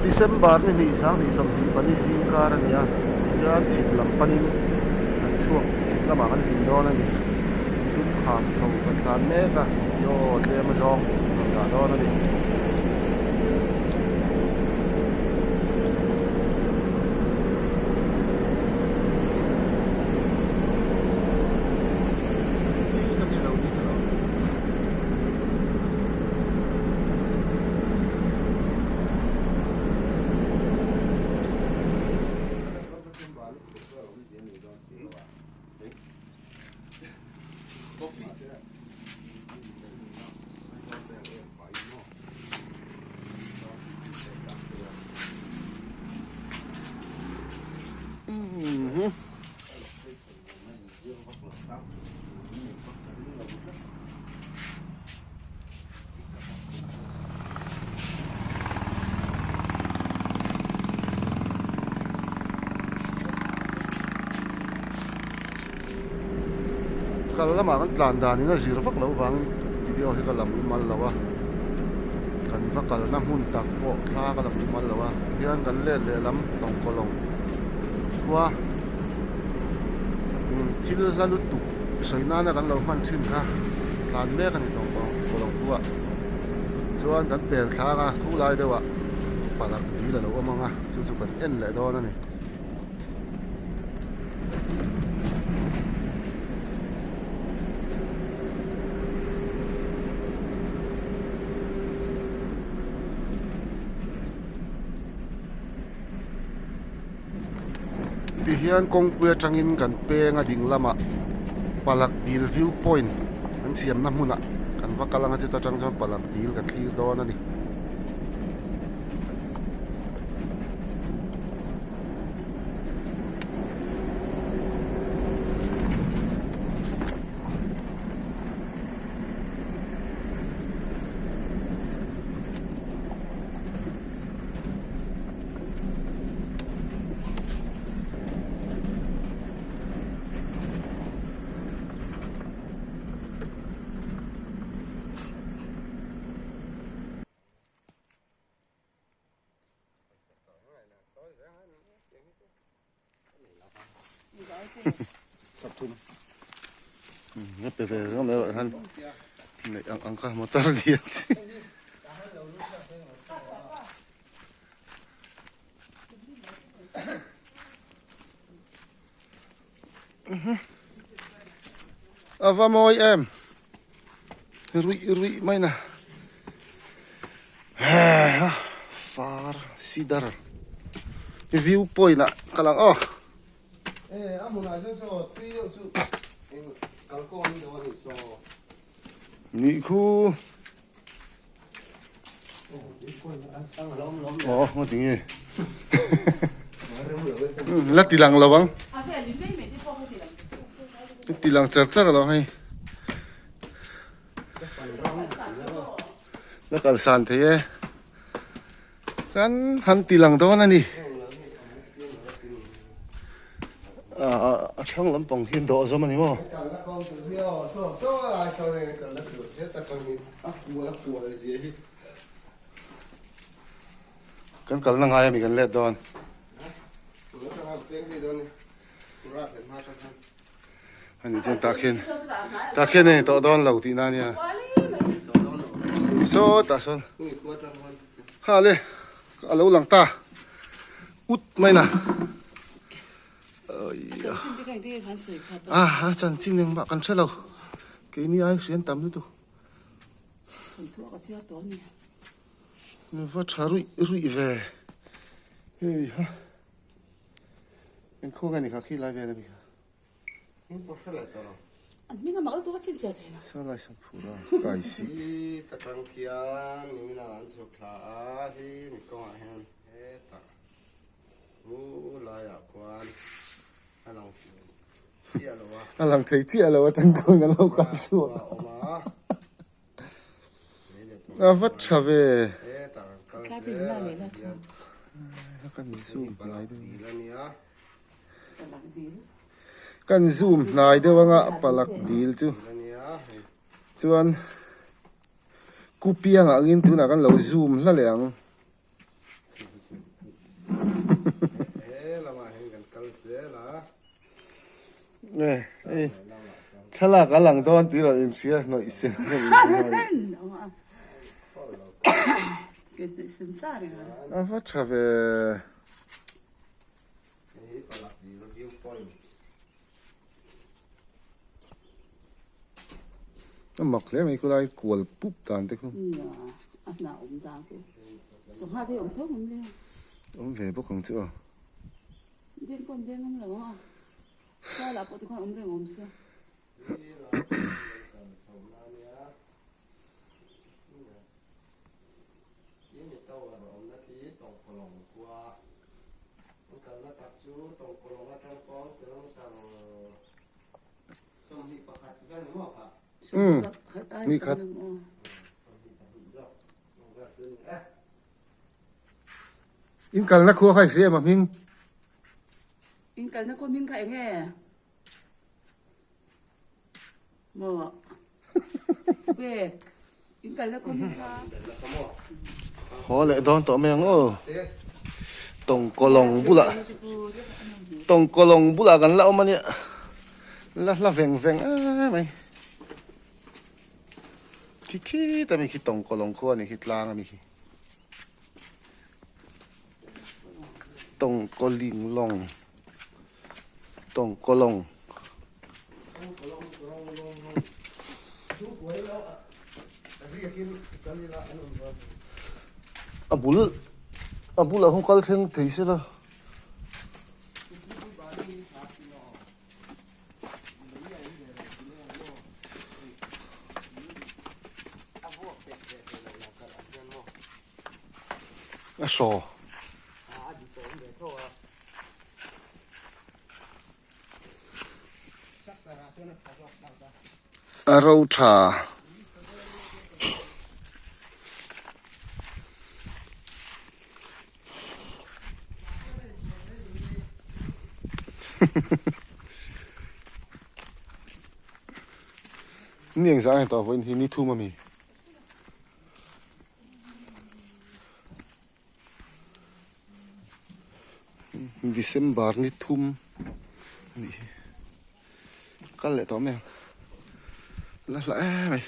December ni hnih sanghnih 24 zing kar a ni a tihian chhim lam panin kan chhuak chhim lamah kan zin dawn a ni midum kham chho kan tlan mek a video tlem a zawng rawn dah dawn a ni. Kal lamah kan tlan danin a zir vak loh vangin video hi ka la mumal lo a kan va kalna hmun tak pawh thla ka la mumal lo a tihian kan let lehlam tawngkawlawng khua thil hla lutuk sawi nana kan lo hman thin kha tlan mek a ni tawh tawh lo khu a chuan kan pel thlang a khu lai deuhah palak dil a lo awm ang a chu chu kan en leh dawn a ni. Tihian kawngpui atangin kan peng a ding lamah Palak dil view point an siamna hmunah kan va kal anga chuta tang chuan Palak dil kan thlir dawn a ni. Pe ve ringawt mai erawh hian neih ang ang kha motor lian chi. A va mawi em ruih ruih mai na far sidar view point ah ka lang aw. Nih khu. Aw ngaw ti nge la ti lang lo ang ti lang char char lo hei la kal san thei e kan han ti lang dawn a ni a thlang lampang hian dawh zawm a ni maw. Kan kalna ngai ami kan let dawn. Ani chuan tah khian tah khian hei tawh dawn lo tih na ania. Saw tah sawn. Ha le a lo lang ta ut mai na. A a chanchin engmah kan hre lo. Keini ai hrian tam lutuk. Chhunthuak a chhiar tawh a ni. Ni va tha ruih ruih ve. Hei ha. Eng khaw nge ni kha khi lai vel a ni kha. An hming a mak lutuk a chhinchhiah thei lo. Sa lai sam phur a kai si. Hi ta tang khian nimina an chhuk thla a hi mi kawngah hian hetah hu laiah khuan a lang chiah lo a. A lang thei chiah lo atang kawng an lo kal chhuak a. A va tha ve. Kan zoom hnai deuh kan zoom hnai deuh anga palak dil chu chuan kupiangah angin tunah kan lo zoom hla leh ang. He lamah hian kan kal zel a. Nge hei thlalak a lang dawn tih rawn inhria hnawih sen a va tha ve. A mak hle mai khulai kual pup dan te khu. Awm ve bawk ang chu aw. Umm ni khat. In kalna khua kha i hria em a hming? In kalna khua hming kha eng nge? Maw Bek in kalna khua hming kha. Haw leh dawn tawh mai ang aw. Tawngkawlawng bulah Tawngkawlawng bulah kan la awm a nia. La hla veng veng em mai. Khi khit a mi khi Tawngkawlawng khua a ni khi tlang a mi khi. Tawngkawling lawng Tawngkawlawng. A bul a bulah khawn kal thleng thei se la. A hraw. A ro tha. Ni engzah nge tawh vawiin hi ni thum a mi? December ni thum a nih hi kal leh tawh mai ang la hla em mai.